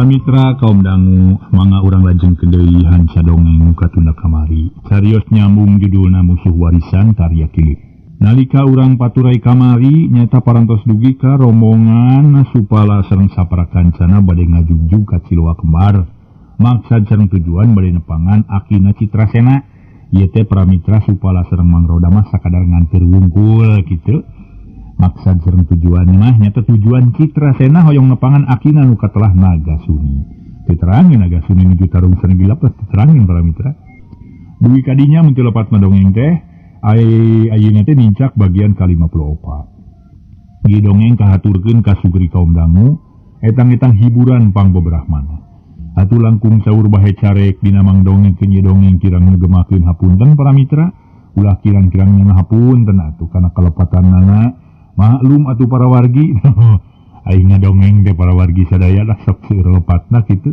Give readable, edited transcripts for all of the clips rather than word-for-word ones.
Para mitra kaum dangu mangga urang lajengkeun deui hanca dongeng katunda kamari. Carios nyambung judulna Musuh Warisan karya Kilik. Nalika urang paturai kamari nyata parantos dugi ka rombongan Supala sareng sapara kancana bade ngajugjug ka Ciloa Kembar. Maksad sareng tujuan bade nepangan akina Citrasena. Ieu teh Pramitra Supala sareng Mang Roda mah sakadar nganteur wungkul kitu. Maksad sareng tujuan mah nyata tujuan Citrasena hoyong nepangan akina nu katelah Nagasuni. Diterangin Nagasuni nuju tarung sareng gelap diterangin para mitra. Dugi kadinya mun teu lepat madongeng teh ayeuna teh nincak bagian ka-54. Ieu dongeng kahaturkeun ka sugri kaum dangu etang-etang hiburan pangbeberahmana. Atuh langkung saur bahe carek dina mang dongeng keun ieu dongeng kirang ngegemakeun hapunten para mitra. Ulah kirang-kirang hapunten atuh kana kalepatanana. Maklum atuh para wargi. Aing ngadongeng teh para wargi sadaya lah sok seueur lepatna kitu.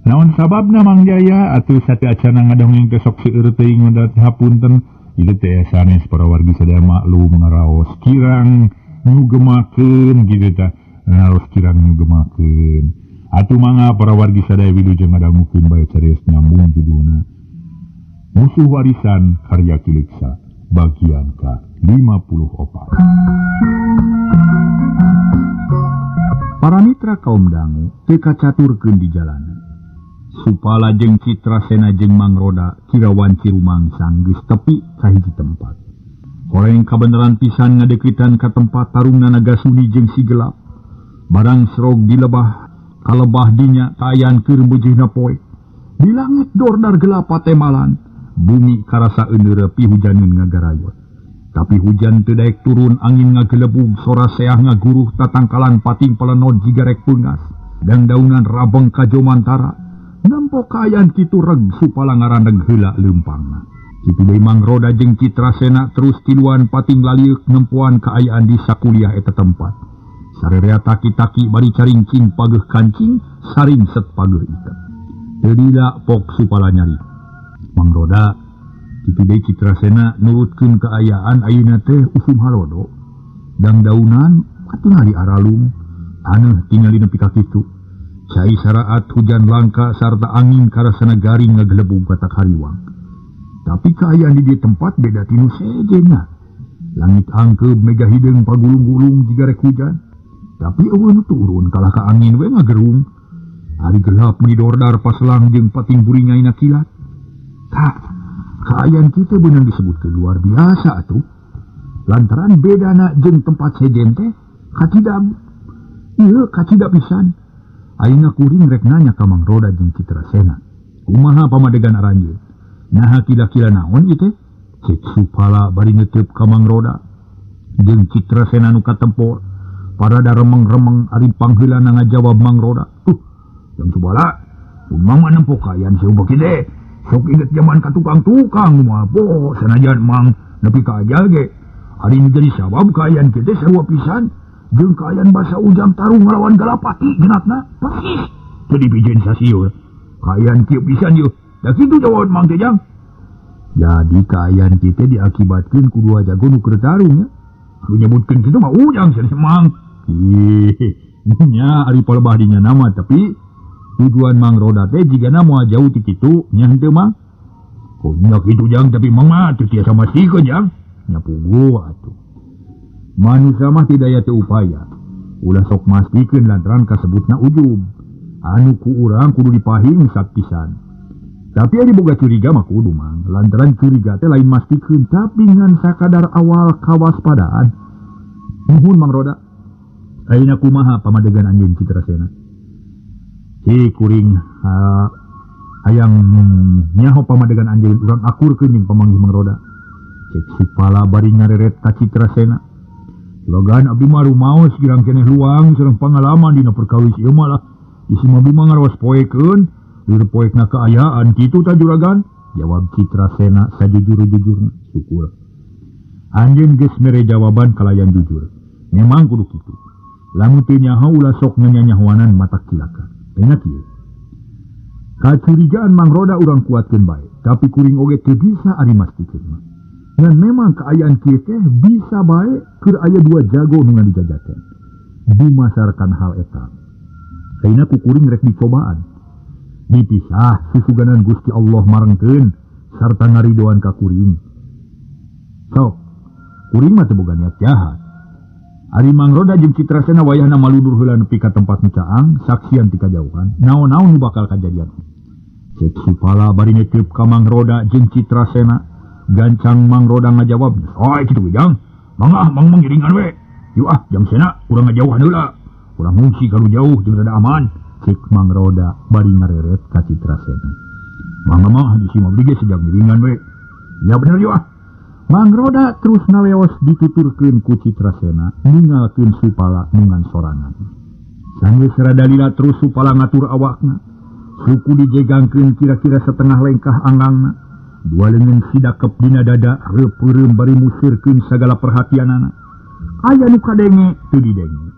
Naon sababna Mang Jaya atuh sateuacana ngadongeng teh sok seueur teuing ngadat hapunten. Ieu teh sanes para wargi sadaya maklum ngaraos kirang nyugemakeun kitu tah. Ngaraos kirang nyugemakeun. Atuh mangga para wargi sadaya wilujeng ngadangukeun bae carios nyambung judulna Musuh Warisan karya Kiliksa bagian ka-54. Para mitra kaum dangu teu kacaturkeun di jalanan. Supala jeung Citrasena jeung Mang Roda kira wanci rumangsang geus tepi ka hiji tempat. Horeng kabeneran pisan ngadeuketan ka tempat tarungna Nagasuni jeung si gelap. Barang serog dilebah kalebah dinya kaayaan keur beujeuhna poe. Di langit dordar gelap patemalan. Bumi karasa euneur pihujaneun ngagarayot. Tapi hujan teu daek turun, angin ngagelebug, sora seah ngaguruh, tatangkalan pating pelenod jiga rek peungas. Dangdaunan rabeng ka jomantara. Nempo kaayaan kitu reg Supala ngarandeg heula leumpangna. Kitu deui Mang Roda jeung Citrasena terus tiluan pating lalieuk nempoan kaayaan di sakuliah eta tempat. Sarerea taki-taki bari caringcing pageuh kancing, saringset pageuh iket. Teu lila pok Supala nyari. Mang Roda kitu deui Citrasena nurutkeun kaayaan ayeuna teh usum halodo. Dangdaunan katingali aralung, taneuh tingali nepi ka kitu. Cai saraat hujan langka sarta angin karasana garing ngagelebug batak hariwang. Tapi kaayaan di dieu tempat beda tinu sejenna. Langit angkeub mega hideung pagulung-gulung jiga rek hujan. Tapi eueuh nu turun kalah ka angin we ngagerung. Ari gelap meni dordar paselang jeung pating buringaina kilat. Tah, kaayaan kita beunang disebutkeun luar biasa atuh. Lantaran bedana jeung tempat sejen teh kacida. Ieu kacida pisan. Ayeuna kuring rek nanya ka Mang Roda jeung Citrasena. Kumaha pamadegan aranjeun? Naha kila-kila naon ieu teh? Cek Supala bari neteup ka Mang Roda jeung Citrasena nu katempor. Parada remeng-remeng ari pangheulana ngajawab Mang Roda. Yang Supala, mun Mang mah nempo kaayaan seueur kieu. Sok inget zaman ka tukang-tukang mah po sanajan Mang nepi ka ajal ge. Ari nu jadi sabab kaayaan kieu teh sarua pisan jeung kaayaan basa ujang tarung ngalawan Galapati genatna persis teu dipijeun sasieur. Kaayaan kieu pisan yeuh. Da kitu jawab Mang teh jang. Jadi kaayaan kieu teh diakibatkeun ku dua jago nu keur tarung nya. Anu nyebutkeun kitu mah ujang sanes Mang. Ih, nya ari palebah dinya nama tapi tujuan Mang Roda teh jigana moal jauh ti kitu nya henteu Mang. Oh nya kitu jang tapi Mang mah teu tiasa mastikeun jang. Nya puguh atuh. Manusia mah teu daya teu upaya. Ulah sok mastikeun lantaran kasebutna ujub. Anu ku urang kudu dipahing sapisan. Tapi ari boga curiga mah kudu Mang. Lantaran curiga teh lain mastikeun tapi ngan sakadar awal kawaspadaan. Nuhun Mang Roda. Ayeuna kumaha pamadegan anjeun Citrasena? Si kuring hayang nyaho pamadegan anjeun urang akurkeun jeung pamanggih Mang Roda. Cek Supala bari ngareret ka Citrasena. Logan abdi mah rumaos girang keneh luang sareng pangalaman dina perkawis ieu mah lah. Isi mah abdi mah ngaraos poekeun, lir poekna kaayaan kitu ta juragan? Jawab Citrasena sajujur-jujurna. Syukur. Anjeun geus mere jawaban kalayan jujur. Memang kudu kitu. Lamun teu nyaho ulah sok nyanyahoanan matak cilaka. Ingat ieu. Kacurigaan Mang Roda urang kuatkeun bae, tapi kuring oge teu bisa ari mastikeun mah. Ngan memang kaayaan kieu teh bisa bae keur aya dua jago nu ngadijajakeun. Dumasarkan hal eta. Ayeuna ku kuring rek dicobaan. Dipisah susuganan Gusti Allah marengkeun sarta ngaridoan ka kuring. Sok, kuring mah teu boga niat jahat. Ari Mang Roda jeung Citrasena wayahna malundur heula nepi ka tempat nu caang, saksian ti kajauhan, naon-naon nu bakal kajadian. Cek Supala bari ngeceup ka Mang Roda jeung Citrasena, gancang Mang Roda ngajawab, "Soe kitu ge Jang, mangga ah mang ngiringan we. Yuk ah Jang Sena, urang ngajauhan heula. Urang ngungsi ka nu jauh jeung rada aman." Cek Mang Roda bari ngareret ka Citrasena. Mangga mah di si Mabdi ge sejak ngiringan we. Ya bener yuk ah. Mang Roda terus ngaleos dituturkeun ku Citrasena ninggalkeun Supala nungan sorangan. Sanggeus rada lila terus Supala ngatur awakna. Suku dijegangkeun kira-kira setengah lengkah anggangna. Dua leungeun sidakep dina dada reup-peureum bari musirkeun sagala perhatianana. Aya nu kadenge teu didenge.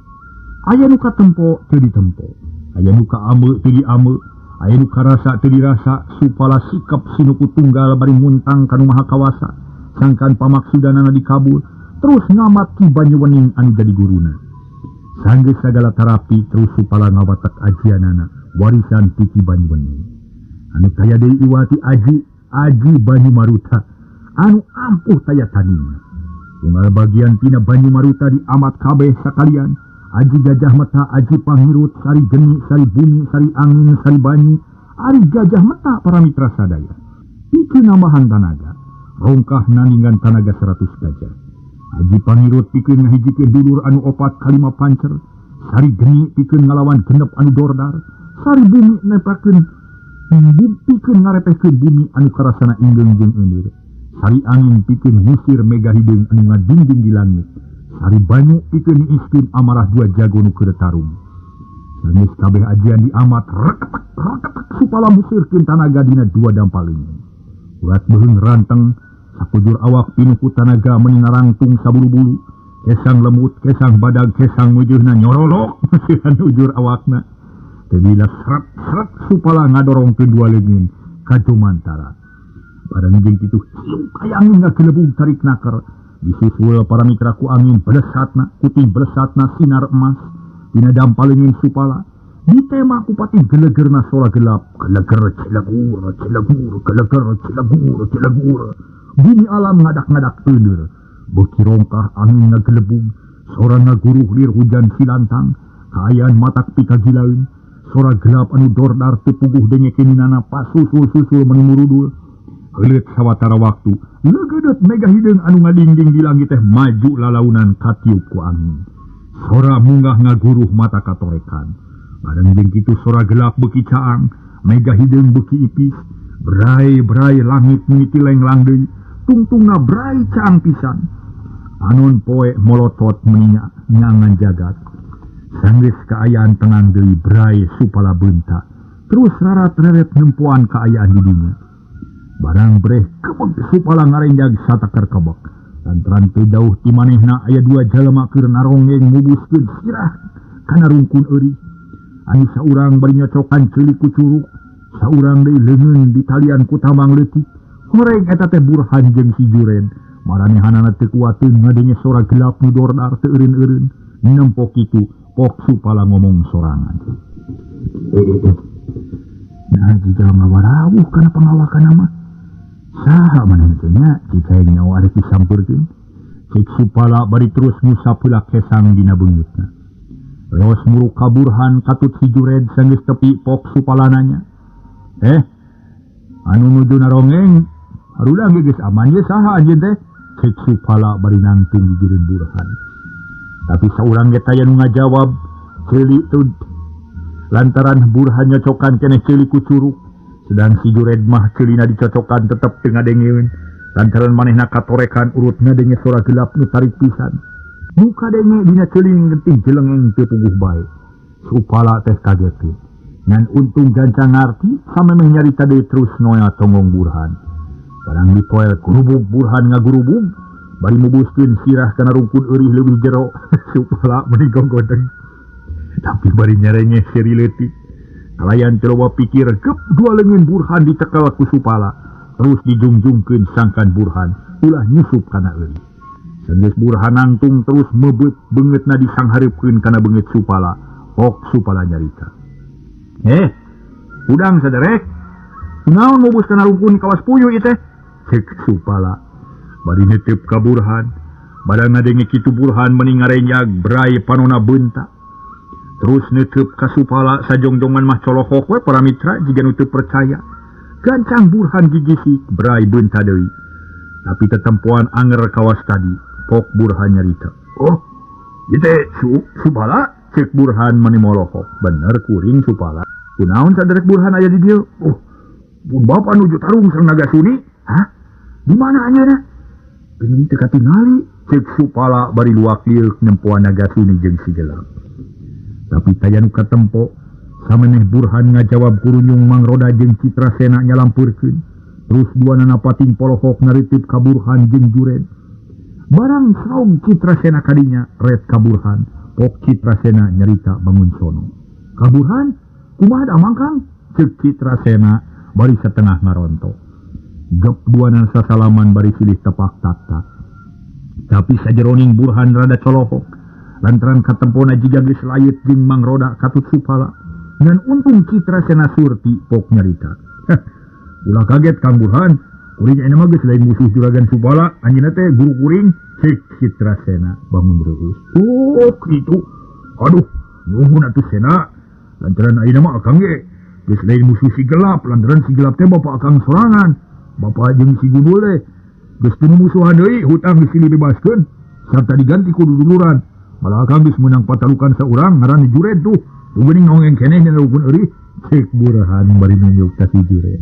Aya nu katempo teu ditempo. Aya nu kaambe teu diambe. Aya nu karasa teu dirasa. Supala sikep sinuku tunggal bari muntang ka Nu Maha Kawasa. Sangkan pamaksudanana dikabul, terus ngamat Ki Banyuwening anu jadi guruna. Sanggeus sagala terapi terus Supala ngawatek ajianana warisan ti Ki Banyuwening. Anu taya deui iwati aji aji Banyu Maruta anu ampuh taya tandingna. Unggal bagian tina Banyu Maruta diamat kabeh sakalian, aji Gajah Meta, aji Pangirut, Sari Geni, Sari Bumi, Sari Angin, Sari Banyu, ari Gajah Meta para mitra sadaya. Pikeun nambahan tanaga, rongkah nandingan tanaga 100 gajah. Aji Pangirut pikeun ngahijikeun dulur anu 4 kalima pancer, Sari Geni pikeun ngalawan genep anu dordar, Sari Bumi nepakeun pikeun ngarepehkeun bumi anu karasana inggeung jeung euneur. Sari Angin pikeun ngusir mega hideung anu ngadingding di langit. Sari Banyu pikeun niiskeun amarah dua jago nu keur tarung. Sanggeus kabeh ajian diamat reketek reketek Supala musirkeun tanaga dina dua dampaleungeun. Urat beuheung ranteng, sakujur awak pinuh ku tanaga meuni narangtung sabulu-bulu. Kesang lemut, kesang badag, kesang meujeunna nyorolok meusihan ujur awakna. Teu lila seret-seret Supala ngadorongkeun dua leungeun ka jumantara. Bareng jeung kitu hiu kaya angin ngagelebug tarik naker. Disusul para mitra ku angin belesatna, kutih belesatna sinar emas dina dampaleungeun Supala. Ditema ku patih gelegerna sora gelap, geleger cilegur, cilegur, geleger cilegur, cilegur. Bumi alam ngadak-ngadak euneur. Beuki rongkah angin ngagelebug, sora ngaguruh lir hujan silantang, kaayaan matak pikagilaeun. Sora gelap anu dordar teu puguh dengekeunana pasusul-susul meni murudul. Heuleut sawatara waktu, leugeudeut mega hideung anu ngadingding di langit teh maju lalaunan katiup ku angin. Sora munggah ngaguruh mata katorekan. Bareng jeung kitu sora gelap beuki caang, mega hideung beuki ipis, brai-brai langit mimiti lenglang deui, tungtungna brai caang pisan. Anon poe molotot meni nyangan jagat. Sanggeus kaayaan tenang deui brai Supala beunta, terus rarat-reret nempoan kaayaan di dinya. Barang breh kebeg Supala ngarenjag satakar kebek. Lantaran teu jauh ti manehna aya dua jalma keur naronggeng mubuskeun sirah kana rungkun eurih. Anu saurang bari nyocokan ceuli ku curug, saurang deui leungeun ditalian ku tamang leutik. Horeng eta teh Burhan jeung si Juren. Maranehanana teu kuateun ngadenge sora gelap nu dordar teu eureun-eureun. Nempo kitu pok Supala ngomong sorangan. Nah jika ngawarawuh kana pangawakan mah saha manehna teh nya jika yang nyawa arek disampeurkeun. Cek Supala bari terus ngusap heula kesang dina beungeutna. Leos muruk ka Burhan katut si Jured sanggeus tepi pok Supala nanya. Anu nuju narongeng harudang ge geus aman ye saha anjeun teh? Cek Supala bari nangtung gigireun Burhan. Tapi saurang ge taya nu ngajawab ceuli teu lantaran Burhan nyocokan keneh ceuli ku curug. Sedang si Jured mah ceulina dicocokan tetep teu ngadengeun lantaran manehna katorekan urut ngadenge sora gelap nu tarik pisan. Nu kadenge dina ceuling gentih jelengeng teu puguh bae. Supala teh kagetin. Ngan untung gancang ngarti samemeh nyarita deui terus noya tonggong Burhan. Barang ditoel gurubug Burhan ngagurubug bari mubuskeun sirah kana rungkun eurih leuwih jero. Supala meuni gonggodeng. Tapi bari nyerengeh seuri leutik. Kalayan teu loba pikir gep dua leungeun Burhan dicekel ku Supala. Terus dijungjungkeun sangkan Burhan ulah nyusup kana eurih. Sanggeus Burhan nangtung terus mebeut beungeutna disanghareupeun kana beungeut Supala. Pok Supala nyarita. Udang saderek. Kunaon mubus kana rungkun kawas puyuh ieu teh? Cek Supala. Bari netep ka Burhan. Badang ngadenge kitu Burhan meni ngarenjag brai panona beunta. Terus netep ka Supala sajongjongan mah colohok we para mitra jiga nu teu percaya. Gancang Burhan gigisik brai beunta deui. Tapi tetempoan anger kawas tadi, pok Burhan nyarita. Oh, ieu teh Supala? Cek Burhan meni molohok. Bener kuring Supala. Kunaon saderek Burhan aya di dieu? Oh, pun bapa nuju tarung sareng Naga Suni. Hah? Di mana anjeunna? Geuning teu katingali. Cek Supala bari luak lieuk nempoan Naga Suni jeung si gelap. Tapi taya nu katempo, sameneh Burhan ngajawab kurunyung Mang Roda jeung Citrasena nyalampeurkeun. Terus duanana pating polohok ngaritip ka Burhan jeung Jured. Barang saung Citrasena kadinya ret ka Burhan, pok Citrasena nyarita bangun sono. Ka Burhan, kumaha damang Kang? Cek Citrasena bari setengah ngarontok. Gep duanana sasalaman bari silih tepak tak-tak. Tapi sajeroning Burhan rada colohok. Lantaran katempona jiga geus layut jeung Mang Roda katut Supala. Ngan untung Citrasena surti pok nyarita. Ulah kaget Kang Burhan, kuring ayeuna mah geus lain musuh juragan Supala, anjeunna teh guru kuring. Cek Citrasena bangun reueus. Oh, kitu. Aduh, nuhun atuh Sena. Lantaran ayeuna mah akang ge geus lain musuh si gelap, lantaran si gelap teh bapa akang sorangan. Bapa jeung si gundul teh geus teu musuhan deui, hutang geus dibebaskeun sarta diganti ku duduluran. Malah akang geus meunang patalukan saurang ngaran Jured tuh. Tuh geuning nongeng keneh dina rukun eureun. Cek Burhan bari nunjuk ka si Jured.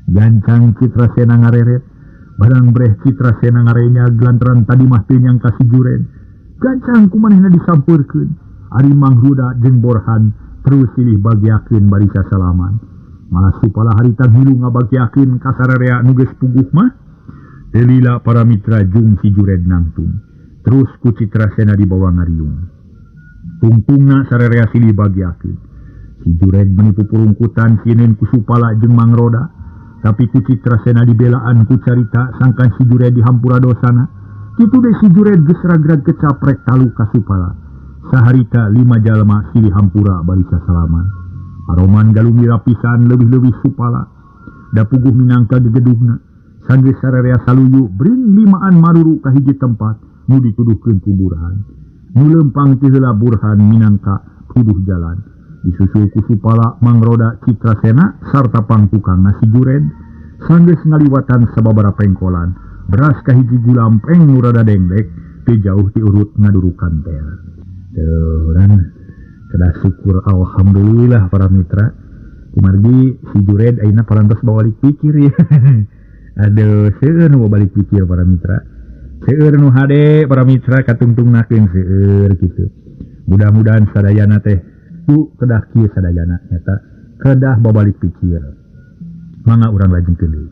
Gancang Citrasena ngareret. Barang breh Citrasena ngarenyag lantaran tadi mah teu nyangka si Jured. Gancang ku manehna disampeurkeun. Ari Mang Ruda jeung Burhan terus silih bagiakeun bari sasalaman. Malah Supala harita ngilu ngabagiakeun ka sararea nu geus puguh mah. Teu lila para mitra jung si Jured nangtung. Terus ku Citrasena dibawa ngariung. Tungtungna sararea silih bagiakeun. Si Jured meni pupurungkutan sieun ku Supala jeung Mang Roda. Tapi ku Citrasena dibelaan ku carita sangkan si Jured dihampura dosana. Kitu deui si Jured geus ragrag kecaprek talu ka Supala. Saharita 5 jalma silih hampura bari sasalaman. Aroman galumira pisan leuwih-leuwih Supala. Da puguh minangka gegedugna. Sanggeus sararea saluyu bring limaan maruru ka hiji tempat nu dituduhkeun ku Burhan. Nu leumpang ti heula Burhan minangka tuduh jalan. Disusul ku Supala, Mang Roda, Citrasena sarta pangtukangna si Jured. Sanggeus ngaliwatan sababaraha pengkolan, beras ka hiji gulampeng nu rada dengdek teu jauh ti urut ngadurukan teh. Teuran kedah syukur alhamdulillah para mitra. Kumargi si Jured ayeuna parantos bawalik pikir ya. Aduh, seueur nu balik pikir para mitra. Seueur nu hade para mitra katungtungnakeun seueur kitu. Mudah-mudahan sadayana teh ku kedah kieu sadayana nyata kedah babalik pikir. Mangga urang lajengkeun deui.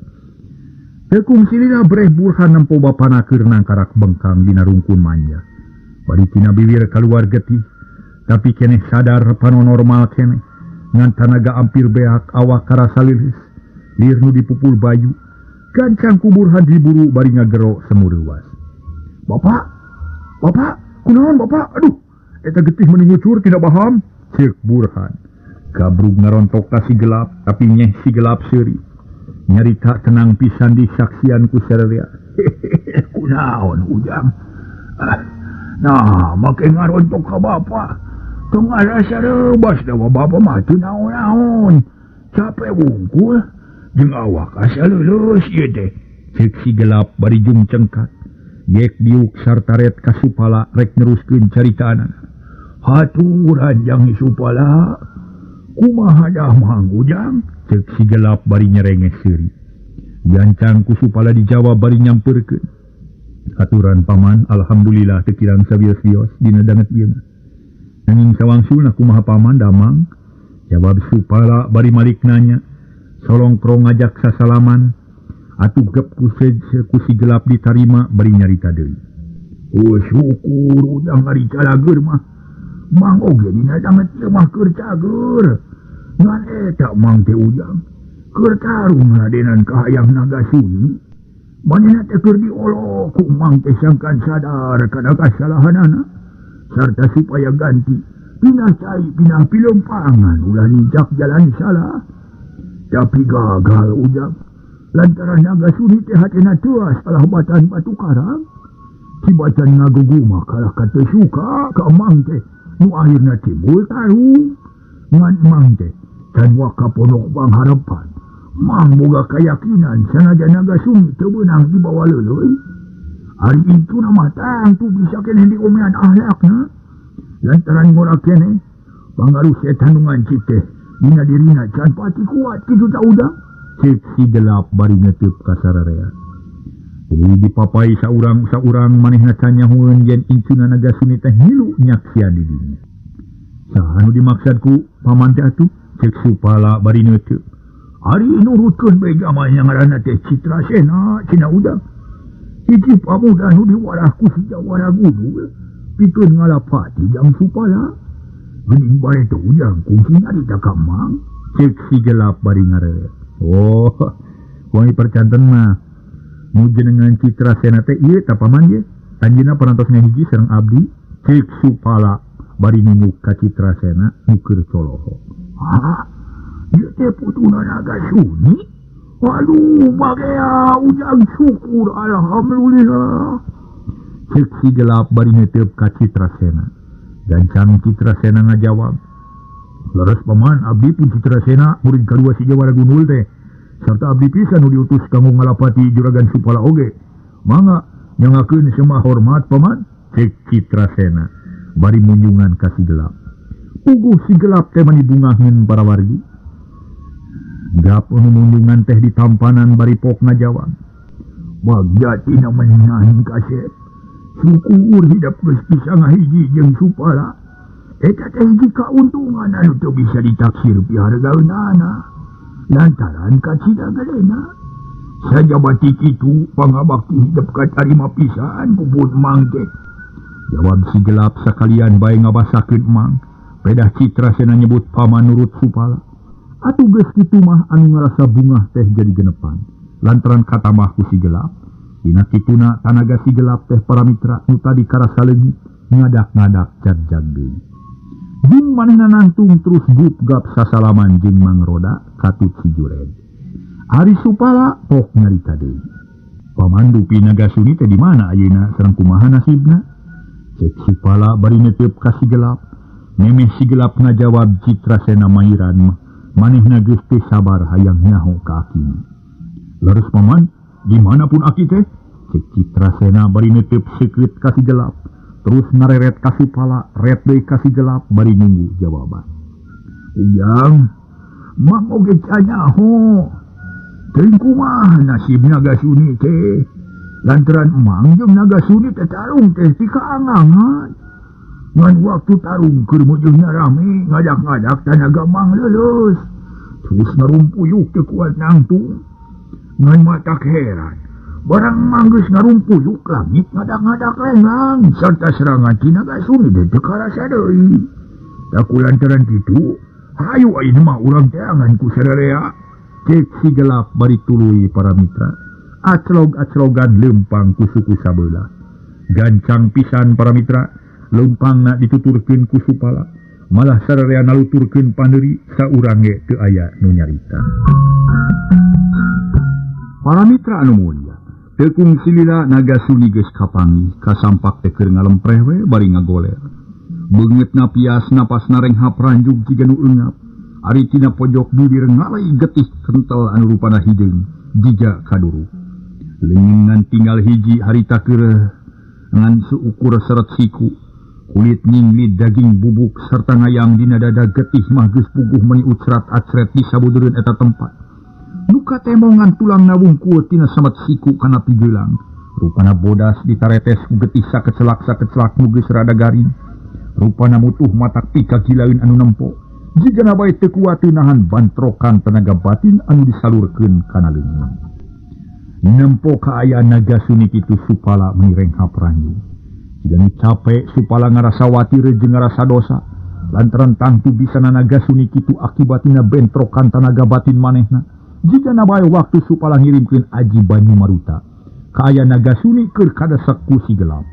Teu kungsilina breh Burhan nempo bapana keur nangkarak bengkang dina rungkun manja. Bari tina biwir kaluar getih, tapi keneh sadar pano normal keneh. Ngan tanaga ampir beak awak karasa lilis, lir nu dipupul bayu. Gancang ku Burhan diburu bari ngagero semureuwas. Bapak, bapak, kunaon bapak? Aduh, eta getih meni ngucur tidak paham. Ceuk Burhan. Gabrug ngarontok ka si gelap, tapi nyeh si gelap seuri. Nyarita tenang pisan disaksian ku sararea. Kunaon ujang? Nah, make ngarontok ka bapak. Tong ngarasa rebas da bapak mah teu naon-naon. Capek wungkul jeung awak asa leuleus ieu teh. Ceuk si gelap bari jung cengkat. Yek diuk sarta ret ka Supala rek neruskeun caritaanana. Haturan jang Supala. Kumaha dah Mang Ujang? Ceuk si gelap bari nyerenges seuri. Gancang ku Supala dijawab bari nyampeurkeun. Aturan paman, alhamdulillah teu kirang sabios-bios dina danget ieu mah. Nanging sawangsulna kumaha paman damang? Jawab Supala bari malik nanya. Solongkrong ngajak sasalaman. Atuh gep ku si gelap ditarima bari nyarita deui. Oh syukur ujang ari calageur mah. Mang oge dina danget ieu mah keur cager. Ngan eta mang teh ujang keur tarung ngaradenan ka hayang Naga Suni. Manehna teh keur diolok ku mang teh sangkan sadar kana kasalahanana sarta supaya ganti Pinah cai pinah pilempangan ulah ninjak jalan salah. Tapi gagal ujang. Lantaran Naga Suni teh hatena teuas kalah batan batu karang. Si Bacan ngagugumah kalah ka teu suka ka emang teh nu akhirna timbul tarung. Ngan emang teh can waka pondok pangharapan. Mang boga kayakinan sanajan Naga Suni teu beunang dibawa leuleuy. Ari incuna mah tangtu bisa keneh diomean ahlakna. Lantaran ngora keneh pangaruh setan nu ngancik teh dina dirina can pati kuat kitu ta udang. Cek si gelap bari ngeteup ka sararea. Tuluy dipapai saurang-saurang manehna can nyahoeun yen incuna Naga Suni teh ngilu nyaksian di dinya. Saha nu dimaksad ku paman teh atuh? Cek Supala bari neuteuk. Ari nurutkeun bae jamanya ngaranna teh Citrasena cenah udang. Hiji pamuda nu diwarah ku si Jawara Gundul pikeun ngalapati jang Supala. Geuning bare teh ujang kungsi nyarita ka Mang. Cek si gelap bari ngareret. Oh, wangi percanten mah. Nu jenengan Citrasena teh ieu tah paman ye. Anjeunna parantos ngahiji sareng abdi. Cek Supala bari nunjuk ka Citrasena nu keur coloho. Hah? Ieu teh putuna Naga Suni? Waduh, bagea ujang syukur alhamdulillah. Cek si gelap bari neteup ka Citrasena. Gancang Citrasena ngajawab. Leres paman, abdi pun Citrasena murid kadua si Jawara Gundul teh. Sarta abdi pisan nu diutus kanggo ngalapati juragan Supala oge. Mangga nyangakeun semah hormat paman. Cek Citrasena bari munjungan ka si gelap. Puguh si gelap teh mani bungaheun para wargi. Gap nu munjungan teh ditampanan bari pok ngajawab. Bagja tina meunang kasep. Syukur hidap geus bisa ngahiji jeung Supala. Eta teh hiji kauntungan anu teu bisa ditaksir pihargaeunana. Lantaran kacida gedena. Sajabati kitu pangabakti hidep katarima pisan ku pun Mang teh. Jawab si gelap sakalian bae ngabasakeun Mang. Pedah Citrasena nyebut paman nurut Supala. Atuh geus kitu mah anu ngarasa bungah teh jadi genepan. Lantaran katamah ku si gelap. Dina kituna tanaga si gelap teh para mitra nu tadi karasa leungit ngadak-ngadak jag-jag deui. Jeung manehna nangtung terus gup-gap sasalaman jeung Mang Roda katut si Jured. Ari Supala pok nyarita deui. Paman dupi Naga Suni teh di mana ayeuna sareng kumaha nasibna? Cek Supala bari neteup ka si gelap. Memeh si gelap ngajawab Citrasena mairan manehna geus teu sabar hayang nyaho ka akina. Leres paman, di mana pun aki teh? Cek Citrasena bari neteup seukeut ka si gelap. Terus ngareret ka Supala, ret deui ka si gelap bari nunggu jawaban. Ujang, Mang oge canyaho. Teuing kumaha nasib Naga Suni teh? Lantaran Mang jeung Naga Suni teh tarung teh ti kaangangan. Ngan waktu tarung keur mujurna rame, ngadak-ngadak tanaga Mang leuleus. Terus ngarumpuyuk teu kuat nangtung. Ngan matak heran. Barang Mang geus ngarumpuyuk langit ngadak-ngadak lenglang sarta serangan ti Naga Suni teh teu karasa deui. Taku lantaran kitu, hayu ayeuna mah urang teangan ku sararea. Cek si gelap bari tuluy para mitra. Aclog-aclogan leumpang ku suku sabelah. Gancang pisan para mitra, leumpangna dituturkeun ku Supala. Malah sararea naluturkeun pandeuri saurang ge teu aya nu nyarita. Para mitra anu mulia, tekung silila Naga Suni geus kapanggih kasampak teh keur ngalempreh we bari ngagoler. Beungeutna pias napasna renghap ranjug jiga nu eungap. Ari tina pojok bibir ngalai getih kental anu rupana hideung jiga kaduru. Leungeun ngan tinggal hiji harita keur ngan seukur seret siku. Kulit ninglid daging bubuk serta ngayang dina dada getih mah geus puguh meuni ucrat-acret di sabudureun eta tempat. Nu katemongan tulang nawungkul tina samet siku kana pigelang. Rupana bodas ditaretes ku getih sakecelak-sakecelak nu geus rada garing. Rupana mutuh matak pikagilaeun anu nempo. Jigana bae teu kuat nahan bantrokan tenaga batin anu disalurkeun kana leungeun. Nempo kaayaan Naga Suni kitu Supala meuni renghap ranjung. Jigana capek Supala ngarasa watir jeung ngarasa dosa. Lantaran tangtu bisa Naga Suni kitu akibatina bentrokan tenaga batin manehna. Jigana bae waktu Supala ngirimkeun aji banyu maruta. Kaayaan Naga Suni keur kadasek ku si gelap.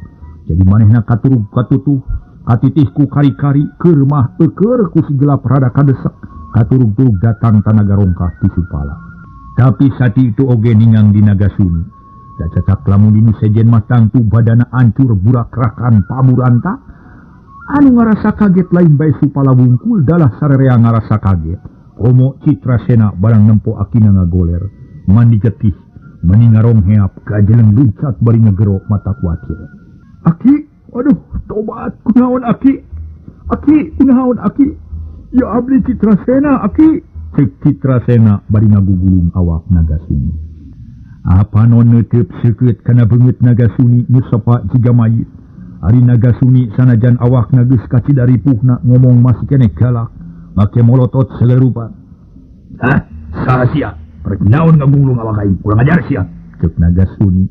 Jadi manehna katurug katutuh Katitih ku kari-kari keur mah eukeur ku si gelap rada kadesek katurug-turug datang tanaga rongkah ti Supala. Tapi sakitu oge ningang di Nagasuni. Da cacak lamun dinu sejen mah tangtu badana ancur burakrakan paburanta. Anu ngarasa kaget lain bae Supala wungkul dalah sarerea ngarasa kaget. Komo Citrasena barang nempo akina ngagoler, mandi getih, meni ngarongheap kajeleng luncat bari ngegero mata kuatir. Aki, aduh, tobat kunaon aki? Aki, kunaon aki? Ya abdi Citrasena aki. Cek Citrasena bari ngagugulung awak Nagasuni. Apa non neuteub seukeut kana beungeut Nagasuni nu sepa jiga mayit. Ari Nagasuni sanajan awakna geus kacida ripuhna ngomong masih keneh galak, make molotot segala rupa. Hah? Saha sia? Rek naon ngagungulung awak aing? Kurang ajar sia. Cek Nagasuni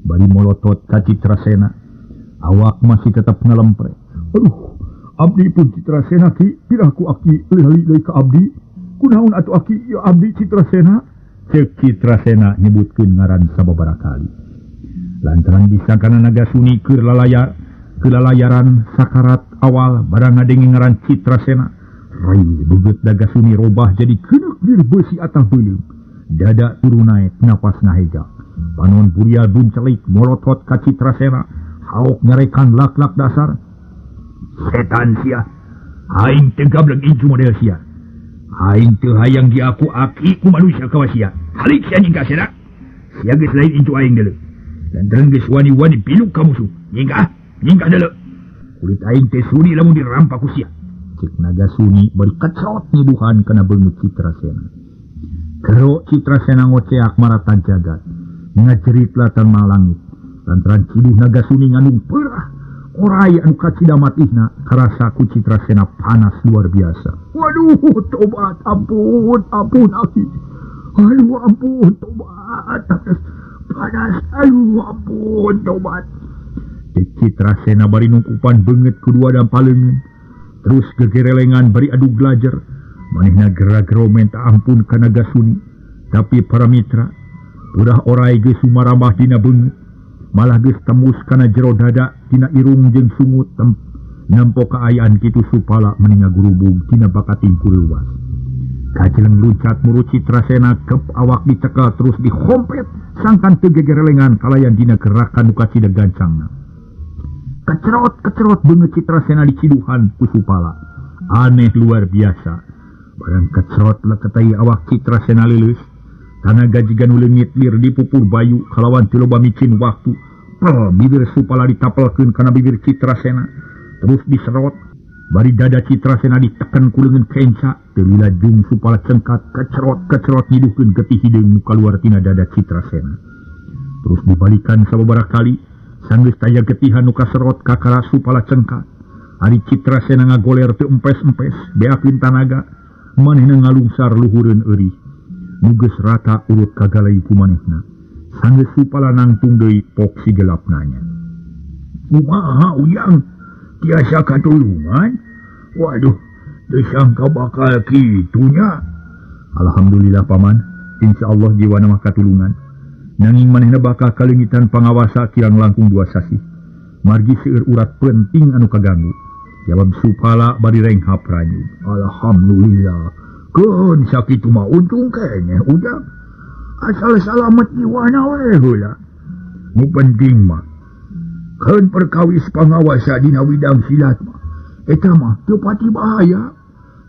bari molotot ka Citrasena. Awak masih tetap ngalempre. Aduh, abdi pun Citrasena ki, piraku aki leuh deui ka abdi. Kunaon atuh aki? Ya abdi Citrasena. Cek Citrasena nyebutkeun ngaran sababaraha kali. Lantaran disangkana Nagasuni keur lalayaran sakarat awal barang ngadenge ngaran Citrasena. Rai beungeut Nagasuni robah jadi keuneuk lir beusi atah beuleum. Dada turun naek napas ngaheja. Panon burial buncelik molotot ka Citrasena. Haok nyarekan lak-lak dasar. Setan sia. Aing teu gableng incu model sia. Aing teu hayang diaku aki ku manusia kawas sia. Halik sia nyingkah sena. Sia geus lain incu aing deuleu. Lantaran geus wani-wani biluk ka musuh. Nyingkah, nyingkah deuleu. Kulit aing teh suri lamun dirampak ku sia. Cek Nagasuni bari kecrot nyiduhan kana beungeut Citrasena. Gero Citrasena ngoceak marata jagat. Ngajerit latan malangit. Lantaran ciduh Nagasuni ngandung perah. Orai anu kacida matihna karasa ku Citrasena panas luar biasa. Waduh, tobat, ampun, ampun aki. Aduh, ampun, tobat. Panas, aduh, ampun, tobat. Citrasena bari nungkupan beungeut kedua dan paleungeun. Terus gegerelengan bari adu glajer. Manehna gera-gero menta ampun ka Nagasuni. Tapi para mitra, purah orai geus sumarambah dina beungeut. Malah geus tembus kana jero dada tina irung jeung sungut nempo kaayaan kitu Supala meni ngagurubug tina bakating kuruwas. Kajeleng luncat muru Citrasena kep awak dicekel terus dihompet sangkan teu gegerelengan kalayan dina gerakan nu kacida gancangna. Kecerot-kecerot beungeut Citrasena diciduhan ku Supala. Aneh luar biasa. Barang kecerot leketai awak Citrasena leuleus. Tanaga jiga nu leungit lir dipupur bayu kalawan teu loba micin waktu. Pel bibir Supala ditapelkeun kana bibir Citrasena. Terus diserot. Bari dada Citrasena diteken ku leungeun kenca. Teu lila jung Supala cengkat kecerot-kecerot nyiduhkeun getih hideung nu kaluar tina dada Citrasena. Terus dibalikan sababaraha kali. Sanggeus taya getihan nu kaserot kakara Supala cengkat. Ari Citrasena ngagoler teu empes-empes, beakeun tanaga, manehna ngalungsar luhureun eurih. Nu geus rata urut kagalai ku manehna. Sanggeus Supala nangtung deui pok si gelap nanya. Kumaha ujang? Tiasa katulungan? Waduh, teu sangka bakal kitunya. Alhamdulillah paman, insyaallah jiwana mah katulungan. Nanging manehna bakal kaleungitan pangawasa kirang langkung 2 sasih. Margi seueur urat penting anu kaganggu. Jawab Supala bari renghap ranyu. Alhamdulillah. Keun sakitu mah untung keneh ujang. Asal salamet jiwana we heula. Nu penting mah keun perkawis pangawasa dina widang silat mah. Eta mah teu pati bahaya.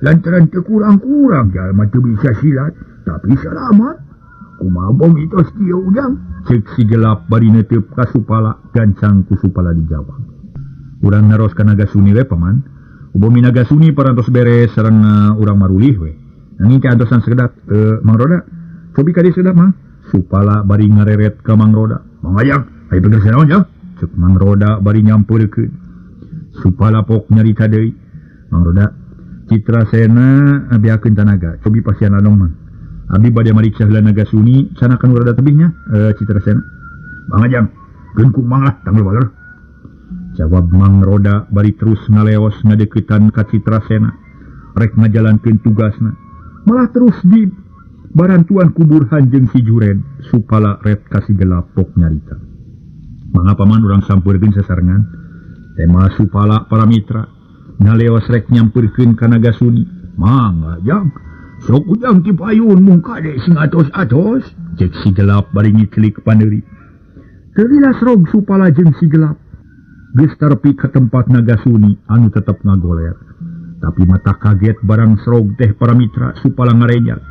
Lantaran teu kurang-kurang jalma teu bisa silat tapi salamat. Kumaha bong itos kieu ujang? Cek si gelap bari neuteub ka Supala gancang ku Supala dijawab. Urang naros ka Nagasuni we paman. Upami Nagasuni parantos beres sareng urang marulih we. Nanging kaantosan sekedap Mang Roda. Cobi ka dieu sekedap mah. Supala bari ngareret ka Mang Roda. Mang Ajang, aya bener naon ya? Cek Mang Roda bari nyampeurkeun. Supala pok nyarita deui. Mang Roda, Citrasena beakeun tanaga. Cobi pasian ladong mang. Abdi bade mariksa heula Nagasuni, canakan rada tebihnya, Citrasena. Mang Ajang, keun ku Mang lah, tanggul baler. Jawab Mang Roda bari terus ngaleos ngadeukeutan ka Citrasena. Rek ngajalankeun tugasna. Malah terus di barantuan ku Burhan jeung si Juren, Supala ret ka si gelap pok nyarita. Mangga paman urang sampeurkeun sasarengan. Tema Supala para mitra naleos rek nyamperkeun ka Nagasuni. Mangga jang. Sok ujang ti payun mung kade sing atos-atos. Cek si gelap bari ngiklik paneuri. Teu lilas rog Supala jeung si gelap. Geus tarepi ka tempat Nagasuni anu tetep ngagoler. Tapi mata kaget barang serog teh para mitra Supala ngarejak.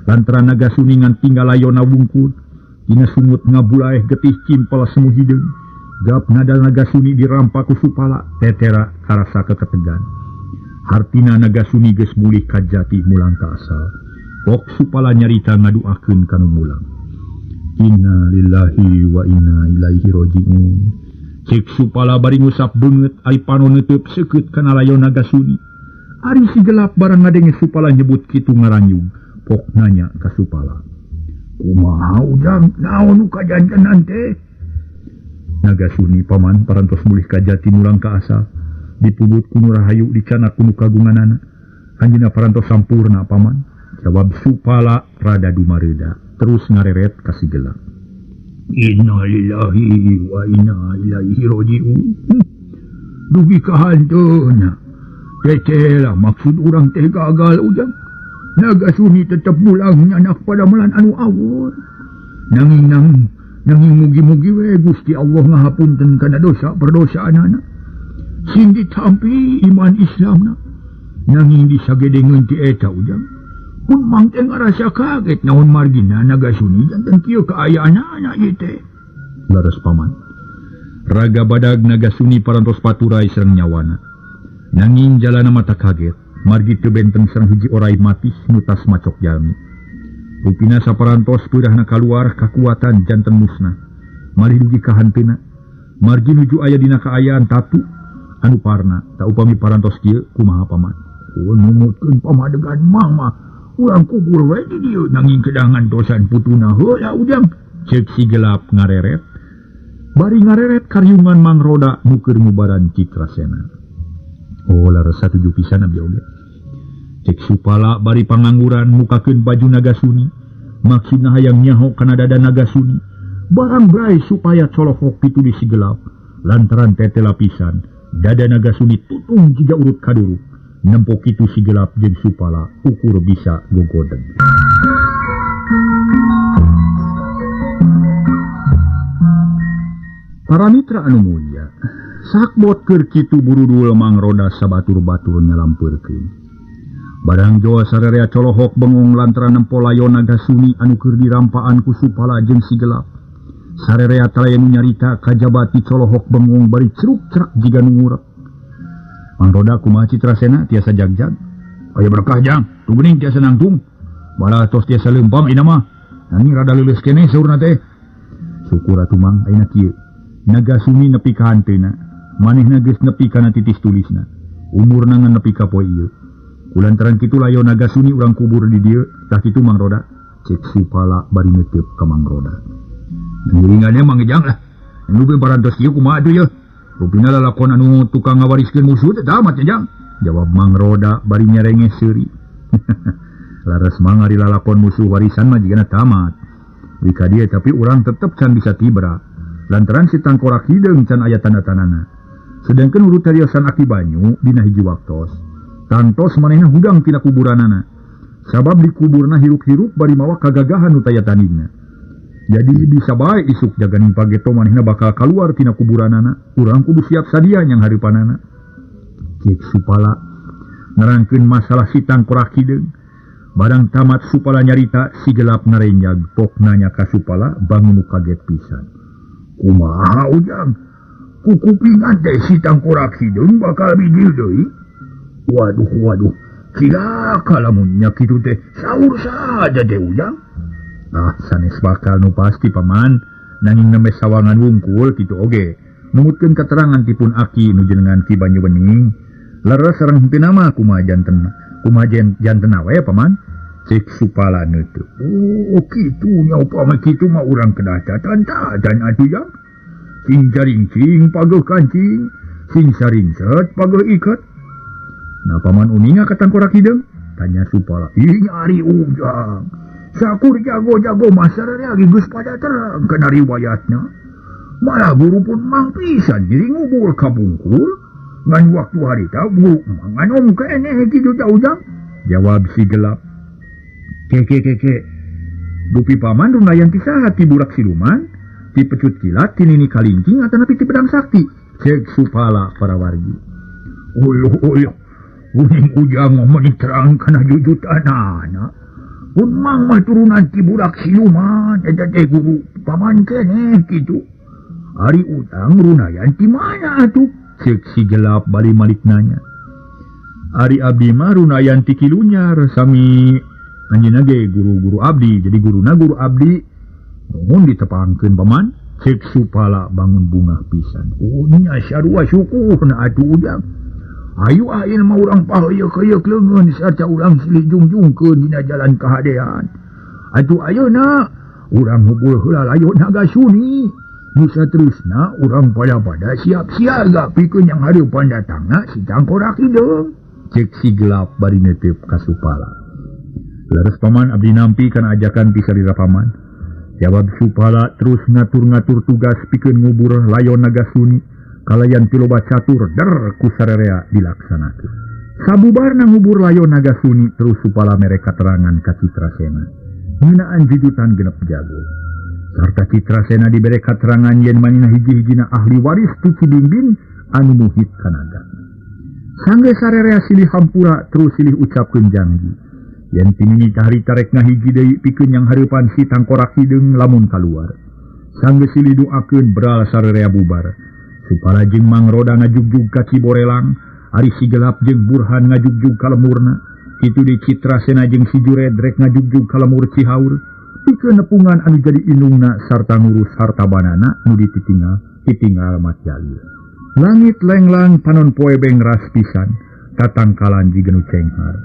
Lantaran Nagasuni ngan tinggal layona wungkul. Dina sungut ngabulaeh getih cimpel semu hideung. Gap nadal Nagasuni dirampa ku Supala tetera karasa keketegan. Hartina Nagasuni geus mulih ka jati mulang ka asal. Pok Supala nyarita ngaduakeun ka nu mulang. Inna lillahi wa inna ilaihi rajiun. Cek Supala bari ngusap beungeut ari panon neuteub seukeut kana layon Nagasuni. Ari si gelap barang ngadenge Supala nyebut kitu ngaranyung. Pok nanya ka Supala. Kumaha ujang naon nu kajantenan teh? Nagasuni paman parantos mulih ka jati mulang ka asal. Dipungut ku nu rahayu dicanak ku nu kagunganana. Anjeunna parantos sampurna paman. Jawab Supala rada dumareuda terus ngareret ka si gelap. Innalillahi wa inna ilaihi rajiun. Dugi ka hanteuna. Cecelah maksud urang teh gagal ujang. Nagasuni tetep mulang nyanak pada melan anu awon. Nanging nanging mugi-mugi we Gusti Allah ngahapunten kana dosa perdosaanana. Sing ditampi iman Islamna. Nanging disagedengeun ti eta ujang. Pun mang teh ngarasa kaget naon margina Nagasuni janten kieu kaayaanana ieu teh. Laras paman. Raga badag Nagasuni parantos paturai sareng nyawana. Nanging jalana mata kaget, margi teu benten sareng hiji orai matih nu tas macok jalmi. Rupina saparantos peurahna kaluar kakuatan janten musnah. Malih dugi ka hanteuna. Margi nuju aya dina kaayaan tatu anu parna, tak upami parantos kieu kumaha paman. Oh numutkeun pamadegan mang mah urang kubur we di dieu nanging kedangan dosan putuna heula ujang. Ceuk si gelap ngareret. Bari ngareret karyungan Mang Roda nu keur ngubaran Citrasena. Oh laras satuju pisan abdi oge. Cek Supala bari pangangguran mukakeun baju Nagasuni. Maksudna hayang nyaho kana dada Nagasuni. Barang brai supaya colohok pitu di si gelap. Lantaran tete lapisan dada Nagasuni tutung jiga urut kaduruk. Nempo kitu si gelap jeung Supala ukur bisa gogodeg. Para mitra anu mulia, sakbot keur kitu burudul Mang Roda sabatur-batur nyalampeurkeun. Barang joa sararea colohok bengong lantaran nempo layon Nagasuni anu keur dirampaan ku Supala jeung si gelap. Sararea talaya nu nyarita kajabati colohok bengong bari ceruk-cerak jiga nu ngurek. Mang Roda kumaha Citrasena tiasa jagjag. Aya berkah jang, tu geuning tiasa nangtung. Balah tos tiasa leumpang ayeuna mah. Nanging rada leuleus keneh saurna teh. Syukur atuh Mang ayeuna kieu. Nagasuni nepi ka hanteuna. Manehna geus nepi kana titis tulisna. Umurna ngan nepi ka poe ieu. Kulantaran kitu layon Nagasuni urang kubur di dieu, tah kitu Mang Roda. Cek Supala bari neuteub ka Mang Roda. Ngiringannya Mang Ejang lah. Anu ge parantos kieu kumaha atuh yeuh? Rupina lalakon anu tukang ngawariskeun musuh teh tamat Ejang. Jawab Mang Roda bari nyarenge seuri. Laras Mang ari lalakon musuh warisan mah jigana tamat. Wika dieu tapi urang tetep can bisa tibra. Lantaran si tangkorak hideung can aya tanda-tandana. Sedangkan urut cariosan Aki Banyu dina hiji waktos. Tantos manehna hudang tina kuburanana. Sabab dikuburna hirup-hirup bari mawa kagagahan nu taya tandingna. Jadi bisa bae isuk jaganing pageto manehna bakal kaluar tina kuburanana. Urang kudu siap sadia nyang hareupanana. Cek Supala nerangkeun masalah si tangkorak hideung. Barang tamat Supala nyarita si gelap ngarenjag pok nanya ka Supala bangun nu kaget pisan. Kumaha ujang? Kukupingan teh si tangkorak hideung bakal bijil deui. Waduh waduh, cilaka lamun nya kitu teh saur saja teh ujang. Ah sanes bakal nu pasti paman, nanging nembe sawangan wungkul kitu oge. Numutkeun katerangan tipun aki nu jenengan Ki Banyu Bening. Leres sareng henteu nama kumaha janten, kumaha janten we paman? Cek Supala neuteub. Oh kitu nya upama kitu mah urang kedah catatan atuh jang. Sing jaringcing pageuh kancing, sing saringset pageuh iket. Nah paman uninga ka tangkorak hideung? Tanya Supala. Ih ari ujang. Sakur jago-jago masararea geus pada terang kana riwayatna. Malah guru pun mang pisan jadi ngubur kapungkur. Ngan waktu harita guru mang anom keneh kitu ta Ujang. Jawab si gelap. Keke keke. Dupi paman runayan ti saha ti burak siluman, ti pecut kilat, ti nini kalingking atanapi ti pedang sakti. Cek Supala para wargi. Uluh uluh. Uning Ujang mah terang kana jujutanana. Pun mang mah turunan ti budak siluman eta teh guru paman keneh kitu. Ari Ujang runayan ti mana atuh? Cek si gelap bali malik nanya. Ari abdi mah runayan ti kilunyar sami anjeunna ge guru-guru abdi, jadi guruna guru abdi. Nuhun ditepangkeun paman. Cek Supala bangun bungah pisan. Oh nya sarua syukurna atuh Ujang. Ayu ayeuna mah urang paheuyeuh-heuyeuk leungeun sarta urang silih jungjungkeun dina jalan kahadean. Atuh ayeuna urang hubul heula layon naga suni. Nu saterusna urang pada-pada siap siaga pikeun yang hareupan datangna si Tangkorak hideung. Cek si gelap bari neuteup ka Supala. Leres paman abdi nampi kana ajakan ti sarira paman. Jawab Supala terus ngatur-ngatur tugas pikeun ngubur layon naga suni. Kalayan piloba catur der ku sarerea dilaksanakeun. Sabubarna ngubur layon naga suni terus Supala mere katerangan ka Citrasena ngeunaan jujutan genep jago. Sarta Citrasena dibere katerangan yen manina hiji-hijina ahli waris ti Cibimbing anu muhit ka naga. Sanggeus sarerea silih hampura terus silih ucapkeun janji yen tinini harita rek ngahiji deui pikeun yang hareupan si Tangkorak hideung lamun kaluar. Sanggeus silih doakeun beral sarerea bubar. Supala jeung Mang Roda ngajugjug ka Ciborelang, ari si gelap jeung Burhan ngajugjug ka lemurna, kitu di Citrasena jeung si Jured rek ngajugjug ka lemur Cihaur, pikeun nepungan anu jadi indungna sarta ngurus harta banana nu ditinggal matjalir. Langit lenglang panon poe bengras pisan, tatangkalan jiga nu cenghar.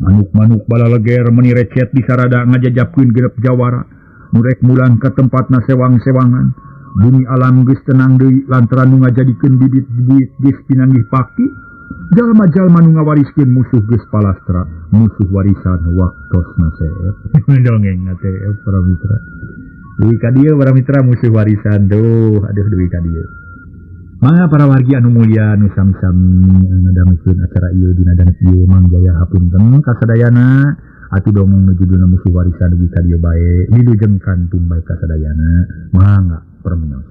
Manuk-manuk balaleger meuni recet di sarada ngajajapkeun genep jawara, nu rek mulang ka tempatna sewang-sewangan. Bumi alam geus tenang deui lantaran nu ngajadikeun bibit buit geus pinanggih pakti. Jalma-jalma nu ngawariskeun musuh geus palastra, musuh warisan waktosna seep. Dongeng teh para mitra. Duwi ka dieu para mitra musuh warisan duh, aduh duwi ka dieu. Mangga para wargi anu mulia nu sami-sami ngadamikeun acara ieu dina danget ieu Mang Jaya hapunten kasadayana. Atuh dongeng nu judulna musuh warisan duwi ka dieu bae, wilujeng kantun bae kasadayana. Mangga permios.